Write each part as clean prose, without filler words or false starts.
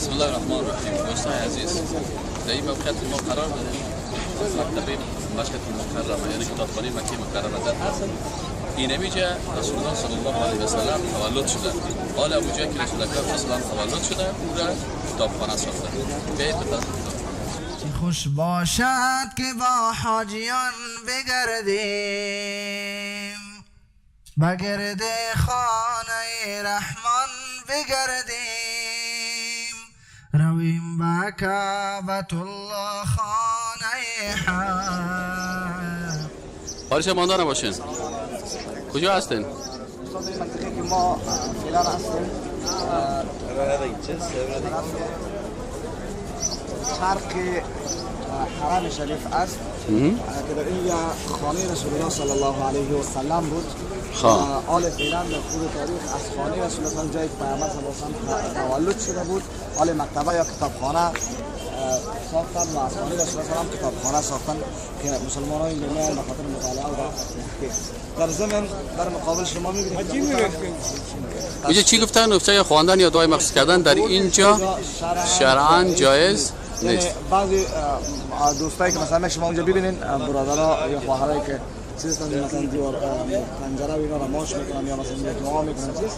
بسم الله الرحمن الرحیم. دوستان عزیز، در این موقعیت ما قرار داریم مکتب مکه المکرمه، یعنی کتابخانه مکه مکرمه در هست. اینمیجا رسول الله صلی الله علیه و سلم تولد شده. آل ابو جهل که رسول الله صلی الله علیه و تولد شده، او را کتابخانه ساخته. بیایید به طرف کتاب. خوش باشد که با حاجیان بگردیم، بگرد خانه رحمان بگردیم، رویم به کعبة الله خانه حق. حال شما ماندار باشین. کجا هستین؟ استاد، این منطقه که ما فعلا هستیم شرق حرم شریف است که در اینجا خانه رسول الله صلی الله علیه و سلم بود. آل فعلا در طول تاریخ از خانه رسول الله، جایی که پیامبر صلی الله علیه و سلم تولد شده بود، آل مکتبه یا کتابخانه ساختن و از خانه رسول الله هم کتابخانه ساختن که مسلمان های دنیا به خاطر مطالعه و تحقیق. در ضمن در مقابل شما می‌بینید اینجا چی گفتن؟ گفته خواندن یا دعای مخصوص کردن در اینجا شرعاً جایز نیست. بعضی دوستایی که مثلا شما اونجا ببینین، برادرها یا خواهرایی که چیز مثلا دیوار پنجره و اینا را ماش میکنن یا مثلا دعا میکنن، چیز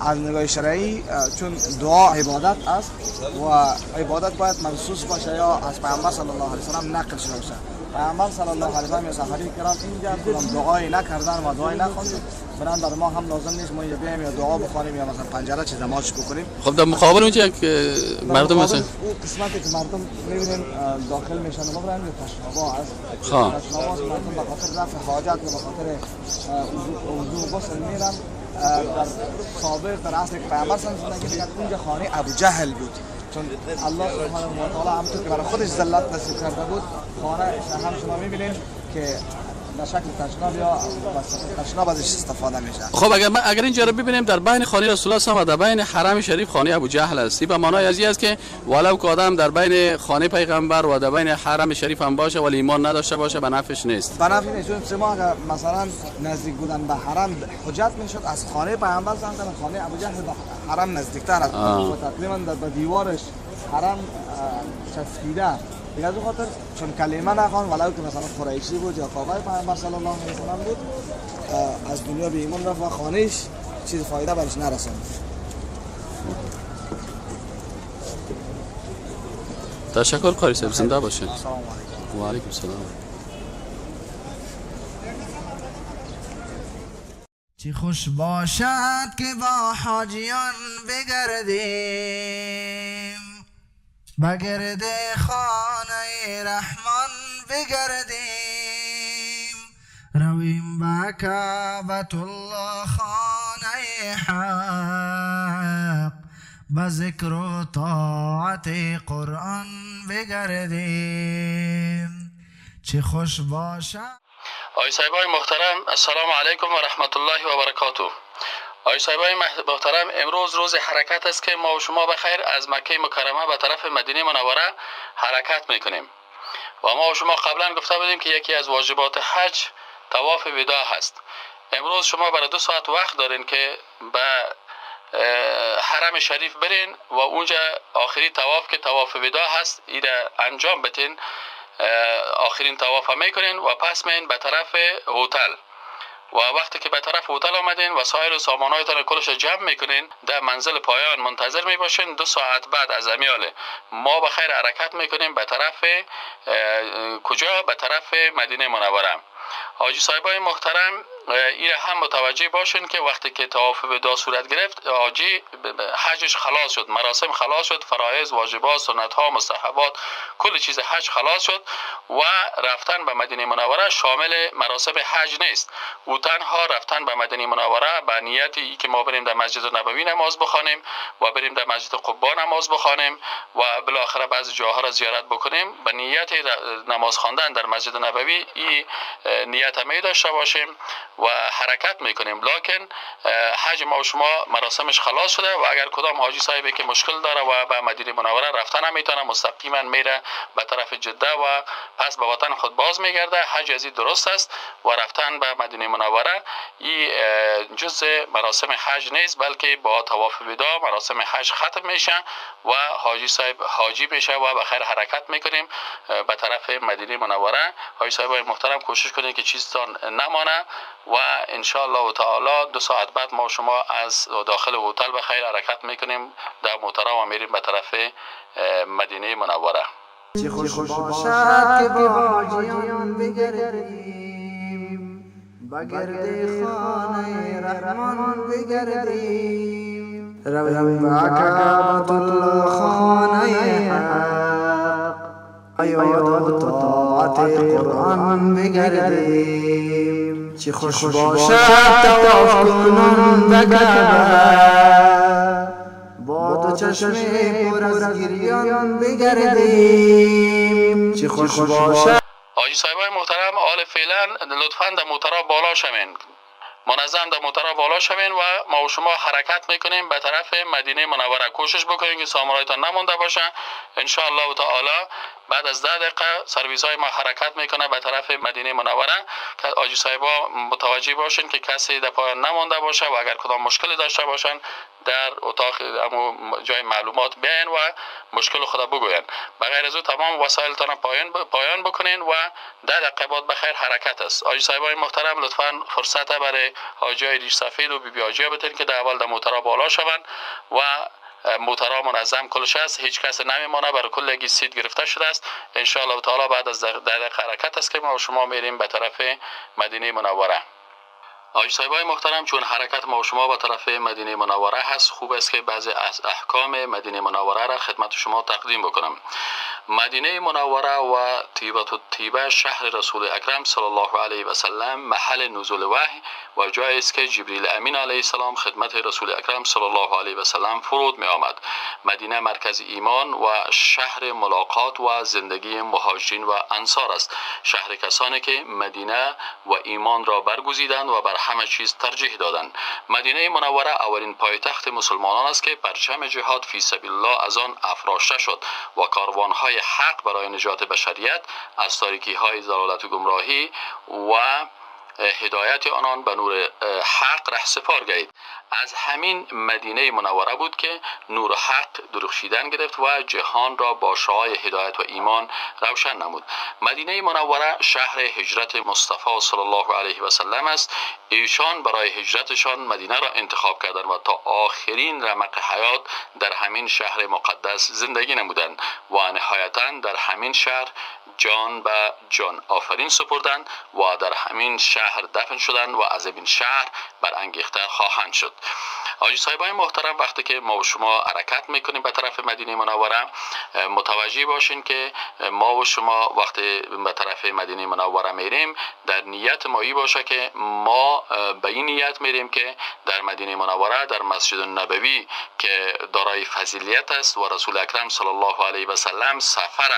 از نگاه شرعی چون دعا عبادت است و عبادت باید منصوص باشه یا از پیامبر صلی الله علیه و سلم نقل شده باشه. پیامبر صلی الله علیه و سلم یا صحابه کرام اینجا کدام دعایی نکردن و دعایی نخواندن، بنابراین بر ما هم لازم نیست ما اینجا بیایم یا دعا بخوانیم یا مثلا پنجره چیز ماچ بکنیم. خب در مقابل اونجا یک مردم هستن، او قسمتی که مردم میبینن داخل میشن و برن تشنابا است. تشنابا مردم به خاطر رفع حاجت و به خاطر وضو غسل میرن. در سابق در عصر پیامبر صلی الله علیه و سلم اونجا خانه ابو جهل بود، چون الله سبحانه و تعالی همونطور که برای خودش ذلت نصیب کرده بود، خانه هم شما میبینین که در شکل تشناب یا تشناب ازش استفاده میشه. خب اگر اینجا رو ببینیم در بین خانه رسول الله و در بین حرم شریف خانه ابو جهل است. به معنای از این است که ولو که آدم در بین خانه پیغمبر و در بین حرم شریف هم باشه ولی ایمان نداشته باشه به نفعش نیست. به نفع نیست، چون شما اگر مثلا نزدیک بودن به حرم حجت میشد، از خانه پیغمبر صلی الله علیه و خانه ابو جهل به حرم نزدیکتر است و تقریبا در دیوارش حرم چسبیده. دیگه از اون خاطر چون کلمه نخوان، ولو که مثلا قریشی بود یا کعبه پیامبر صلی الله علیه و سلم بود، از دنیا به ایمان رفت و خانهش چیز فایده برش نرساند. تشکر قاری صاحب، زنده باشین. سلام علیکم. و علیکم السلام. چی خوش باشد که با حاجیان بگردیم، بگرد خانه رحمان بگردیم، رویم به کعبة الله خانه حق، به ذکر و طاعت قرآن بگردیم. چه خوش باشد. آقای صاحبای محترم، السلام علیکم و رحمت الله و برکاته. آقای صاحبای محترم، امروز روز حرکت است که ما و شما بخیر از مکه مکرمه به طرف مدینه منوره حرکت میکنیم و ما و شما قبلا گفته بودیم که یکی از واجبات حج طواف وداع هست. امروز شما برای 2 ساعت وقت دارین که به حرم شریف برین و اونجا آخری طواف که طواف وداع هست ایره انجام بتین. آخرین طواف میکنین و پس میین به طرف هتل و وقتی که به طرف هتل آمدین وسایل و سامانهایتان کلش جمع میکنین، در منزل پایان منتظر میباشین. 2 ساعت بعد از امیال ما به خیر حرکت میکنیم به طرف کجا؟ به طرف مدینه منوره. حاجی صاحبای محترم، این هم متوجه باشین که وقتی که طواف وداع صورت گرفت، حاجی حجش خلاص شد، مراسم خلاص شد، فرایض، واجبات، سنت ها، مستحبات، کل چیز حج خلاص شد و رفتن به مدینه منوره شامل مراسم حج نیست. او تنها رفتن به مدینه منوره به نیت ای که ما بریم در مسجد نبوی نماز بخوانیم و بریم در مسجد قبا نماز بخوانیم و بالاخره بعضی جاها را زیارت بکنیم، به نیت نماز خواندن در مسجد نبوی این نیت می داشته باشیم و حرکت میکنیم. لکن حج ما و شما مراسمش خلاص شده و اگر کدام حاجی صاحبی که مشکل داره و به مدینه منوره رفتن نمیتونه، مستقیما میره به طرف جده و پس به وطن خود باز میگرده. حج ازی درست است و رفتن به مدینه منوره این جزء مراسم حج نیست، بلکه با طواف وداع مراسم حج ختم میشه و حاجی صاحب حاجی میشه و بخیر حرکت میکنیم به طرف مدینه منوره. حاجی صاحب محترم کوشش کنید که چیزتان نمانه و ان شاء الله تعالی 2 ساعت بعد ما شما از داخل هتل بخیر حرکت میکنیم در موترا و میریم به طرف مدینه منوره. چه خوش باشد که با حاجیان بگردیم، بگرد خانه رحمان بگردیم، رویم به کعبة الله خانه حق، عبادت و طاعت قرآن بگردیم. چه خوش باشد طواف کنان به کعبه، با دو چشم پر از گریان بگردیم. چه خوش باشد. حاجی صاحبای محترم، حال فعلا لطفاً در موترا بالا شوین، منظم در موترا بالا شوین و ما و شما حرکت میکنیم به طرف مدینه منوره. کوشش بکنیم که سامانهایتان نمونده باشه. ان شاء الله تعالی بعد از 10 دقیقه سرویس های ما حرکت میکنه به طرف مدینه منوره که حاجی صاحبا متوجه باشین که کسی در پایان نمونده باشه و اگر کدام مشکلی داشته باشن در اتاق جای معلومات بیاین و مشکل خود بگوین. بغیر از او تمام وسایلتان پایان بکنین و 10 دقیقه بعد بخیر حرکت است. حاجی صاحبای محترم لطفاً فرصت برای حاجی های ریش سفید و بی بی حاجی ها بتین که در اول در موترا بالا شوند و موترا منظم کلش است، هیچ کس نمیمانه، برای کلگی seat گرفته شده است. ان شاء الله تعالی بعد از 10 دقیقه حرکت است که ما شما میریم به طرف مدینه منوره. حاجی صاحبای محترم، چون حرکت ما و شما به طرف مدینه منوره هست، خوب است که بعضی از احکام مدینه منوره را خدمت شما تقدیم بکنم. مدینه منوره و طیبه الطیبه شهر رسول اکرم صلی الله علیه و سلم محل نزول وحی و جایی است که جبریل امین علیه السلام خدمت رسول اکرم صلی الله علیه و سلم فرود می آمد. مدینه مرکز ایمان و شهر ملاقات و زندگی مهاجرین و انصار است، شهر کسانی که مدینه و ایمان را برگزیدند و بر همه چیز ترجیح دادند. مدینه منوره اولین پایتخت مسلمانان است که پرچم جهاد فی سبیل الله از آن افراشته شد و کاروانهای حق برای نجات بشریت از تاریکی‌های ضلالت و گمراهی و هدایت آنان به نور حق رهسپار گردید. از همین مدینه منوره بود که نور حق درخشیدن گرفت و جهان را با شعاع هدایت و ایمان روشن نمود. مدینه منوره شهر هجرت مصطفی صلی الله علیه و سلم است. ایشان برای هجرتشان مدینه را انتخاب کردند و تا آخرین رمق حیات در همین شهر مقدس زندگی نمودند و نهایتا در همین شهر جان به جان آفرین سپردند و در همین شهر دفن شدند و از این شهر برانگیخته خواهند شد. حاجی صاحبای محترم، وقتی که ما و شما حرکت میکنیم به طرف مدینه منوره، متوجه باشین که ما و شما وقتی به طرف مدینه منوره میریم در نیت ما ای باشه که ما به این نیت میریم که در مدینه منوره در مسجد النبوی که دارای فضیلت است و رسول اکرم صلی الله علیه و سلم سفر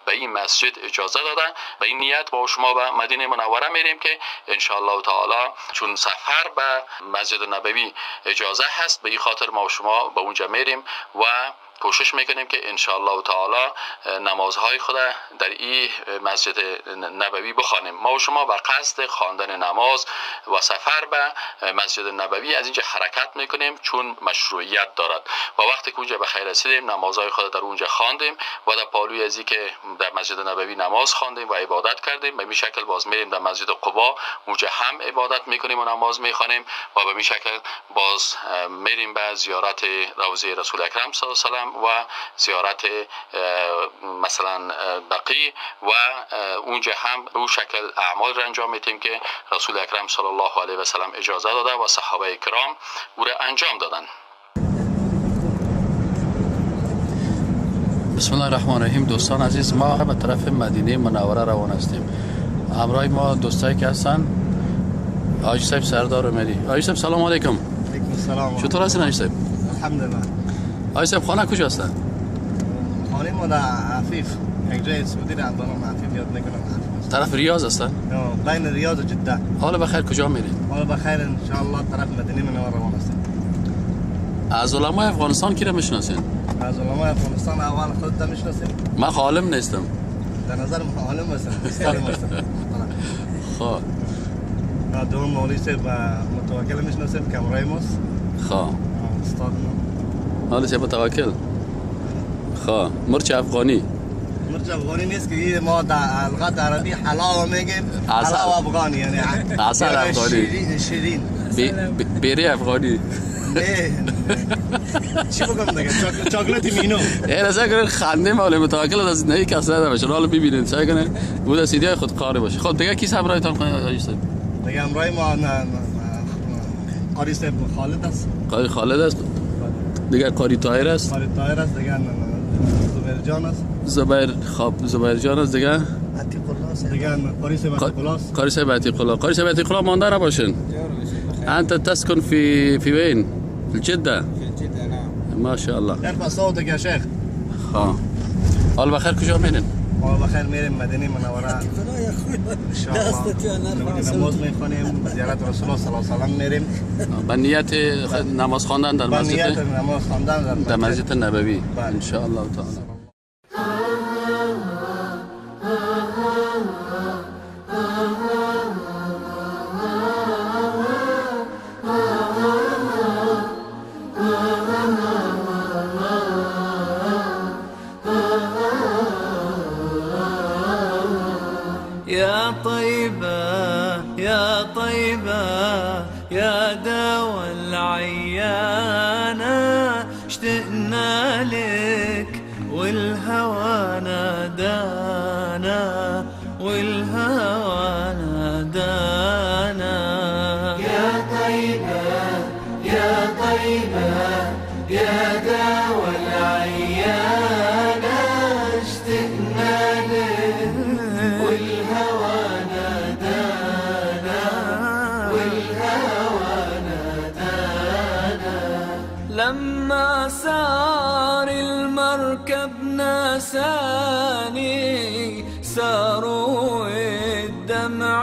به این مسجد اجازه دادن، به این نیت با شما به مدینه منوره میریم که ان شاء الله تعالی چون سفر به مسجد نبوی اجازه هست، به این خاطر ما و شما به اونجا میریم و کوشش میکنیم که ان شاء الله تعالی نمازهای خود در این مسجد نبوی بخوانیم. ما و شما به قصد خواندن نماز و سفر به مسجد نبوی از اینجا حرکت میکنیم چون مشروعیت دارد و وقتی که اونجا به خیر رسیدیم نمازهای خود در اونجا خواندیم و در پالوی ازی که در مسجد نبوی نماز خواندیم و عبادت کردیم، به این شکل باز میریم در مسجد قبا، اونجا هم عبادت میکنیم و نماز میخوانیم و به این شکل باز میریم به زیارت روضه رسول اکرم صلی الله علیه و سلم و زیارت مثلا بقیع و اونجا هم به اون شکل اعمال را انجام میدیم که رسول اکرم صلی الله علیه و سلم اجازه داده و صحابه کرام او را انجام دادن. بسم الله الرحمن الرحیم. دوستان عزیز، ما به طرف مدینه منوره روان هستیم. همراه ما دوستایی که هستن حاجی صاحب سردار عمری. حاجی صاحب سلام علیکم. علیکم السلام. چطور هستین حاجی صاحب؟ الحمدلله. حاجی صاحب خانه کجا هستن؟ خانه ما در عفیف، یک جای سعودی در نام عفیف یاد نکنم. طرف ریاض هستن؟ بین ریاض و جده. حالا بخیر کجا میرید؟ حالا بخیر ان شاء الله طرف مدینه منوره روان هستیم. از علمای افغانستان کی را میشناسین؟ از علمای افغانستان اول خودت میشناسیم. من عالم نیستم. در نظر من عالم هستم، استاد هستم. خب. دوم مولوی صاحب متوکل میشناسیم که همراه ماست. خب. استاد ما. مولوی صاحب متوکل. خب، مرچ افغانی. مرچ افغانی نیست که ما در لغت عربی حلاوه میگیم، حلاوه افغانی یعنی عسل افغانی. شیرین. بیری افغانی. نه چی بگم دیگه، چاکلت مینو. ای رضا کنه خنده مال متوکل از زندگی کس نداره باشه. حالا ببینید سعی کنه بود از ایده خود کار باشه. خب دیگه کی همراهتان حاجی صاحب؟ دیگه همراه ما قاری صاحب خالد است. قاری خالد است. دیگه قاری طاهر است. قاری طاهر است دیگه زبیر جان است. زبیر خب زبیر جان است دیگه. عتیق الله است. دیگه قاری صاحب عتیق الله است. قاری صاحب عتیق الله. قاری صاحب عتیق الله مانده نباشین. انت تسكن في وين؟ في جدة. في جدة نعم. ما شاء الله. ارفع صوتك يا شيخ. ها. حال بخیر کجا میرین؟ حال بخیر میریم مدینه منوره. ان شاء الله. نماز میخوانیم، زیارت رسول الله صلی الله علیه و سلم میریم. با نیت نماز خواندن در مسجد. با نیت نماز خواندن در مسجد نبوی ان شاء الله تعالی. يا طيبة يا طيبة يا دوا العيانة، اشتقنا لك والهوى نادانا، والهوى نادانا. يا طيبة يا طيبة يا دوا العيانة، اشتقنا لك والهوى نادانا، والهوى نادانا. لما سار المركب ناساني، ساروا الدمع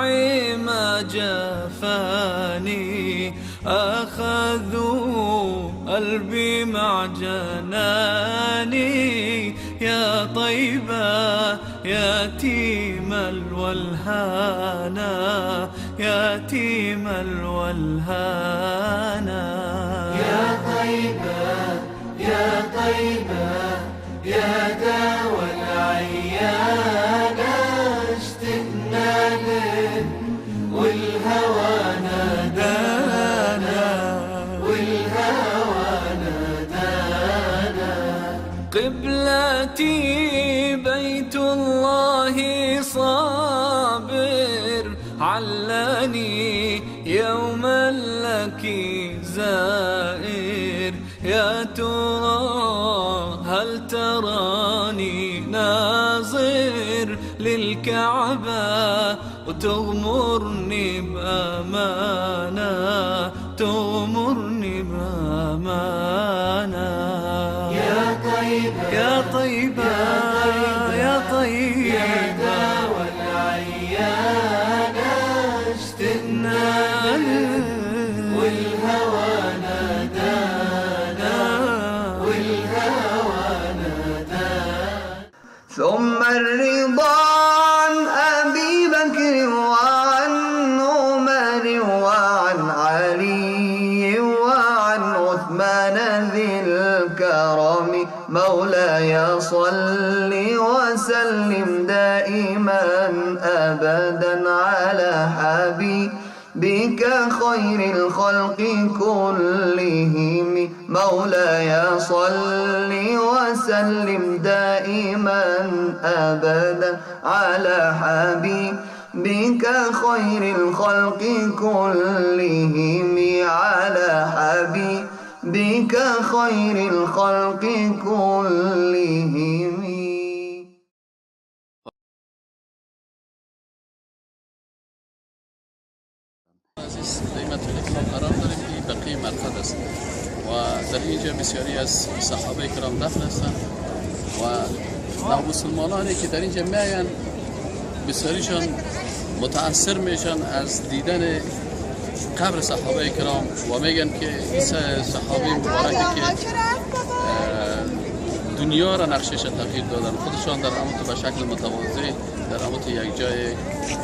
ما جفاني، أخذوا قلبي مع جناني. يا طيبة يتيم الولهانا، يتيم الولهانا. يا طيبة يا طيبة يا داوى العيانة، اشتقنا لك والهوى نادانا، والهوى نادانا. قبلتي بيت الله صابر، علني يوما لك زائر. يا ترى هل تراني ناظر للكعبة، وتغمرني بأمانة، تغمرني بأمانة. يا طيبة يا طيبة يا طيبة يا داوى العيانة، اشتقنا لك والهوى نادانا، والهوى نادانا. ثم الرضا عن أبي بكر وعن عمر وعن علي وعن عثمان ذي الكرم، مولاي صل وسلم دائما أبدا على حبيبك خير الخلق كلهم، مولاي صل وسلم دائما أبدا على حبيبك خير الخلق كلهم، على حبيبك خير الخلق كلهم. عزیز قیمت ما قرار داریم که بقیه مرقد است و در اینجا بسیاری از صحابه کرام دفن هستند و مسلمانانی که در اینجا میآیند بسیاریشان متاثر میشن از دیدن قبر صحابه کرام و میگن که این صحابه مبارکی که دنیا را نقشش تغییر دادن، خودشان در اموت به شکل متواضع در اموت یک جای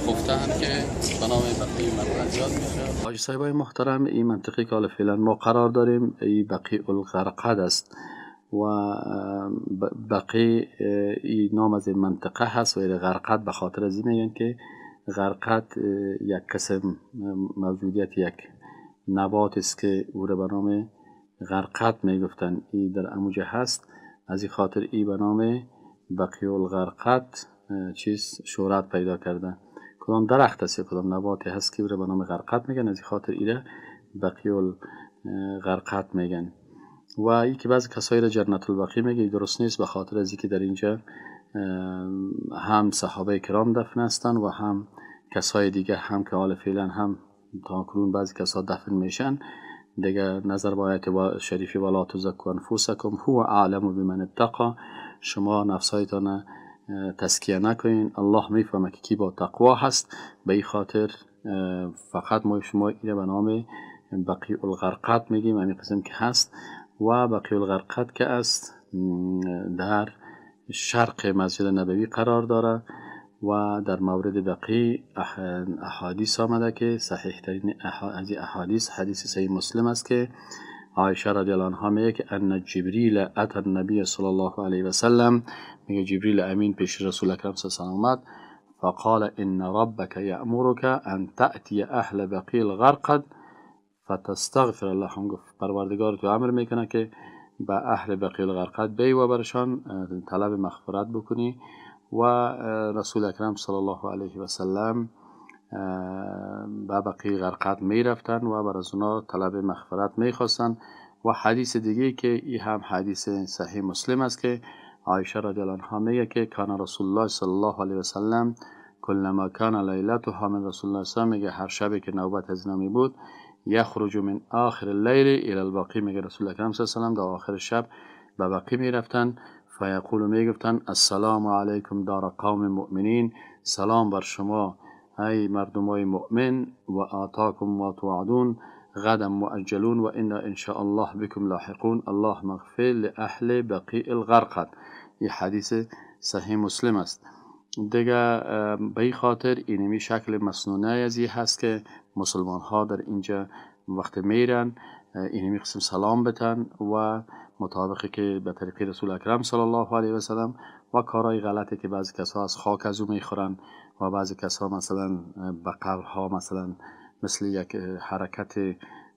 خفتن که به نام بقیع مرقد یاد میشه. حاجی صاحبای محترم، این منطقه که حالا فعلا ما قرار داریم این بقیع الغرقد است و بقیع این نام از این منطقه هست و این غرقد به خاطر از این میگن که غرقد یک قسم موجودیت یک نبات است که او را به نام غرقد میگفتن. این در اموجه هست، از این خاطر ای به نام بقیع الغرقد چیز شهرت پیدا کرده. کدام درخت است یا کدام نباتی هست که او را به نام غرقد میگن، از این خاطر ای را بقیع الغرقد میگن. و ای که بعضی کسایی را جنت البقیع میگه درست نیست، به خاطر از اینکه در اینجا هم صحابه کرام دفن هستند و هم کسای دیگه هم که حال فعلا هم تا کنون بعضی کسا دفن میشن دیگه. نظر به آیت شریفی ولا تزکوا انفسکم هو اعلم بمن اتقا، شما نفسایتان تزکیه نکنین، الله میفهمه که کی با تقوا هست. به این خاطر فقط ما شما اینه به نام بقیع الغرقد میگیم، همین قسم که هست. و بقیع الغرقد که است در شرق مسجد نبوی قرار داره و در مورد بقیع احادیث آمده که صحیح ترین از احادیث حدیث صحیح مسلم است که عایشه رضی الله عنها میگه که ان جبریل اتى النبی صلی الله علیه و سلم، میگه جبریل امین پیش رسول اکرم صلی الله علیه و سلم آمد، فقال ان ربک یأمرک ان تأتی اهل بقیع الغرقد فتستغفر لهم. گفت پروردگار تو امر میکنه که به اهل بقیع الغرقد بی و برشان طلب مغفرت بکنی. و رسول اکرم صلی الله علیه و سلم به بقیع غرقد می رفتن و بر از اونا طلب مغفرت می خواستن. و حدیث دیگه که ای هم حدیث صحیح مسلم است که عایشه رضی الله عنها میگه که کان رسول الله صلی الله علیه و سلم کلما کان لیلتها من رسول الله صلی الله علیه و سلم، میگه هر شبی که نوبت از اینا می بود یخرج من آخر اللیل الی البقیع، میگه رسول اکرم صلی الله علیه و سلم در آخر شب به بقیع می رفتن. فیقول میگفتن السلام علیکم دار قوم مؤمنین، سلام بر شما ای مردمای مؤمن، و آتاکم ما توعدون غدا مؤجلون و انا ان شاء الله بكم لاحقون، الله مغفر لاهل بقیع الغرقد. این حدیث صحیح مسلم است. دیگه به این خاطر اینمی شکل مسنونه از هست که مسلمان ها در اینجا وقت میرن اینمی قسم سلام بتن و مطابقی که به طریق رسول اکرم صلی الله علیه و سلم و کارهای غلطی که بعضی کسا از خاک از او میخورن و بعضی کسا مثلا به قبرها مثلا مثل یک حرکت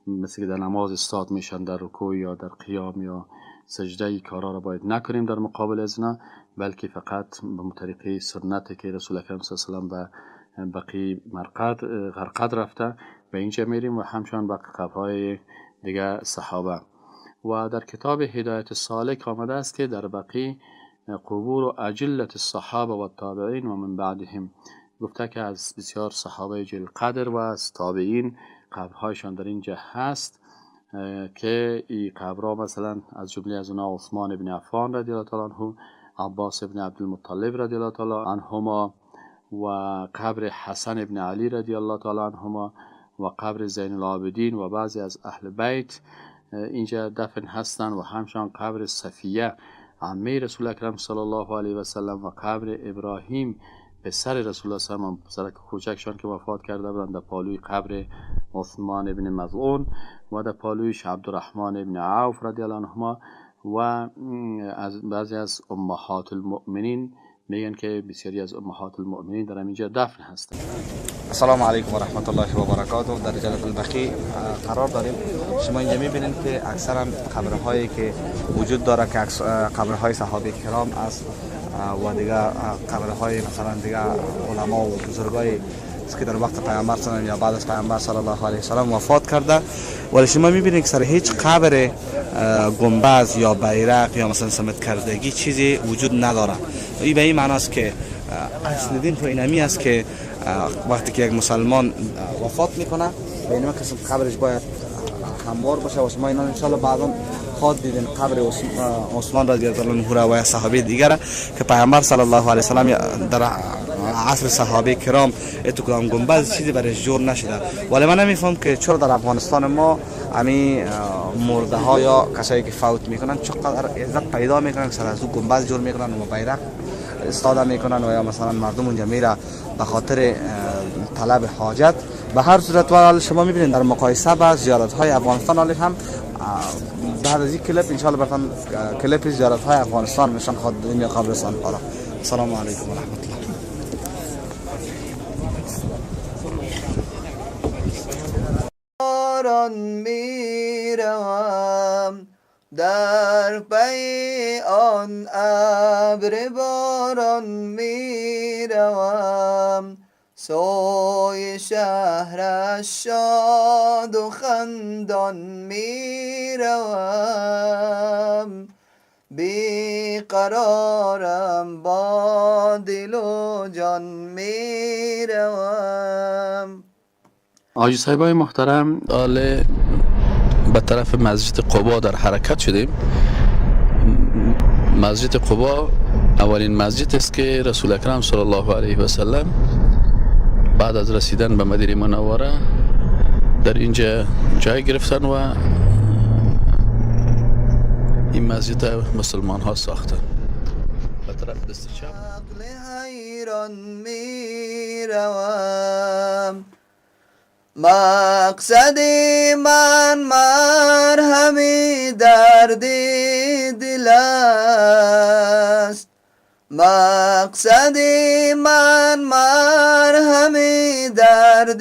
مثل که در نماز استاد میشن در رکوع یا در قیام یا سجده، ای کارا را باید نکنیم در مقابل از اینا، بلکه فقط به طریقه سنت که رسول اکرم صلی الله علیه و سلم به بقیع غرقد رفته به اینجا میریم و همچنان به قبرهای دیگه صحابه. و در کتاب هدایت سالک آمده است که در بقیع قبور و اجلت الصحابه و التابعین و من بعدهم، گفته که از بسیار صحابه جلیل قدر و از تابعین قبرهایشان در اینجا هست که این قبرها مثلا از جمله از اونها عثمان بن عفان رضی الله تعالی عنه، عباس بن عبدالمطلب رضی الله تعالی عنهما و قبر حسن بن علی رضی الله تعالی عنهما و قبر زین العابدین و بعضی از اهل بیت اینجا دفن هستند و همچنان قبر صفیه عمه رسول اکرم صلی الله علیه و سلم و قبر ابراهیم پسر رسول الله صلی الله علیه و سلم، پسر کوچکشان که وفات کرده بودند، در پالوی قبر عثمان ابن مظعون و در پالویش عبدالرحمن ابن عوف رضی الله عنهما و از بعضی از امهات المؤمنین میگن که بسیاری از امهات المؤمنین در اینجا دفن هستند. السلام علیکم و رحمت الله و برکاته. در جنت البقیع قرار داریم. شما اینجا میبینید که اکثرا قبرهایی که وجود داره که قبرهای صحابه کرام است و دیگه قبرهای مثلا دیگه علما و بزرگای که در وقت پیامبر صلی الله یا بعد از پیامبر صلی الله علیه و سلم وفات کرده، ولی شما میبینید که سر هیچ قبر گنبد یا بیرق یا مثلا سمت کردگی چیزی وجود نداره. این به این معنی است که اصل دین تو اینمی است که وقتی که یک مسلمان وفات میکنه به اینمی قسم قبرش باید هموار باشه و شما اینا ان شاء الله بعدا خواد دیدین قبر عثمان رضی الله عنه و صحابه دیگر که پیامبر صلی الله علیه و سلم در عصر صحابه کرام اتو کدام گنبد چیزی برش جور نشده. ولی من نمیفهم که چرا در افغانستان ما امی مرده ها یا کسایی که فوت میکنن چقدر عزت پیدا میکنن که سر از او گنبد جور میکنن و بیرق استاده میکنن و یا مثلا مردم اونجا میره به خاطر طلب حاجت. به هر صورت ولی شما میبینید در مقایسه با زیارت های افغانستان حالی هم بعد از این کلیپ ان شاء الله براتون کلیپ زیارت های افغانستان نشان خواهد دادیم یا قبرستان ها. السلام علیکم و رحمت الله. باران میروم در پی آن ابر باران میروم، سوی شهر شاد و خندان میروم، بیقرارم با دل و جان میروم. حاجی صاحبای محترم، آله به طرف مسجد قبا در حرکت شدیم. مسجد قبا اولین مسجد است که رسول اکرم صلی الله علیه و سلم بعد از رسیدن به مدینه منوره در اینجا جای گرفتن و این مسجد مسلمان ها ساختن. به طرف دست چپ عقل حیران میروم، مقصد من مرهم درد دل است، مقصد من مرهم درد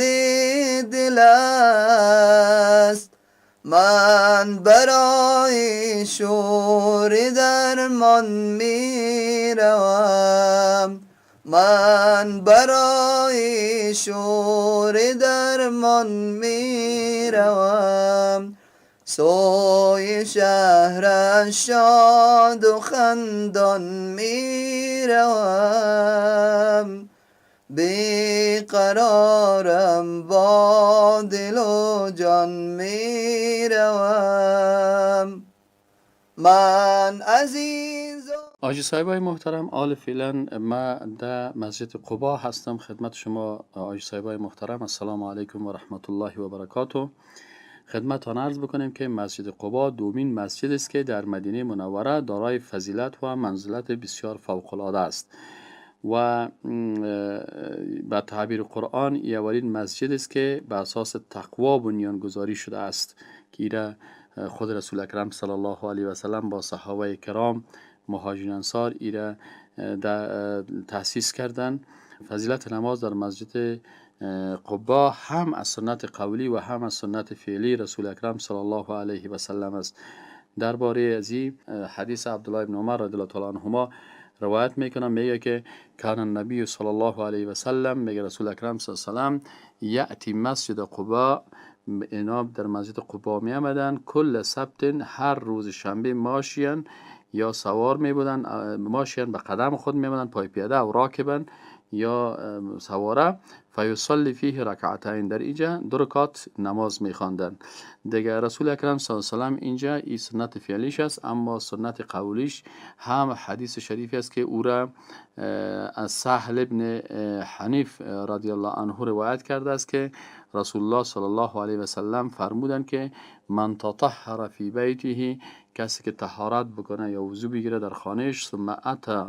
دل است، من برای شور درمان میروم، من برای شور درمان میروم، سوی شهر شاد و خندان میروم، بیقرارم با دل و جان میروم، من عزیز. حاجی صاحبای محترم، آل فعلا ما در مسجد قبا هستم خدمت شما حاجی صاحبای محترم. السلام علیکم و رحمت الله و برکاته. خدمتتان عرض بکنیم که مسجد قبا دومین مسجد است که در مدینه منوره دارای فضیلت و منزلت بسیار فوق العاده است و به تعبیر قرآن اولین مسجد است که به اساس تقوا بنیانگذاری شده است که ایره خود رسول اکرم صلی الله علیه و سلم با صحابه کرام مهاجرین انصار ایره تأسیس کردن. فضیلت نماز در مسجد قبا هم از سنت قولی و هم از سنت فعلی رسول اکرم صلی الله علیه و سلم است. درباره از این حدیث عبدالله بن عمر رضی الله تعالی عنهما روایت میکنم، میگه که کان النبی صلی الله علیه و سلم، میگه رسول اکرم صلی الله علیه و سلم یأتی مسجد قبا، اینا در مسجد قبا می آمدن، کل سبت هر روز شنبه ماشیان یا سوار می بودن، ماشیان به قدم خود می بودن، پای پیاده و راکبن یا سواره، فیصلی فیه رکعتین، در اینجا دو رکعت نماز میخواندن. دیگه رسول اکرم صلی الله علیه و سلم اینجا این سنت فعلیش است، اما سنت قولیش هم حدیث شریفی است که او را از سهل ابن حنیف رضی الله عنه روایت کرده است که رسول الله صلی الله علیه و سلم فرمودند که من تطهر فی بیته، کسی که طهارت بکنه یا وضو بگیره در خانهش، ثم اتى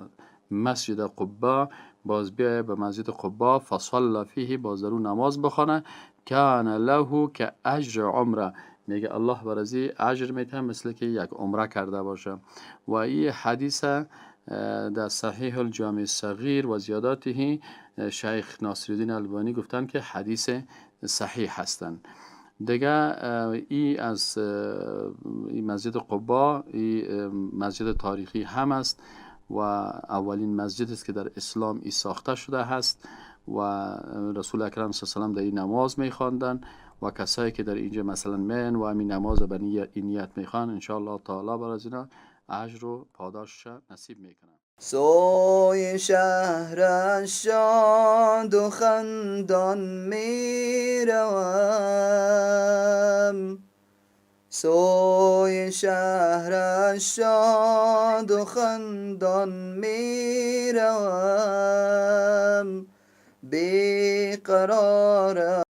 مسجد قبا، باز بیایه به مسجد قبا، فصلى فیه، باز در اون نماز بخوانه، کان له که اجر عمره، میگه الله برازی اجر میده مثل که یک عمره کرده باشه. و این حدیث در صحیح الجامع صغیر و زیاداته شیخ ناصرالدین البانی گفتن که حدیث صحیح هستند. دیگه ای از ای مسجد قبا ای مسجد تاریخی هم است و اولین مسجد است که در اسلام ای ساخته شده هست و رسول اکرم صلی الله علیه و سلم در این نماز میخواندن و کسایی که در اینجا مثلا میان و همین نماز به نیت میخوان ان شاء الله تعالی بر از اینا اجر و پاداش نصیب میکنن. سوی شهر شاد و خندان میروم، سوی شهر شاد و خندان می روم، بیقرارم.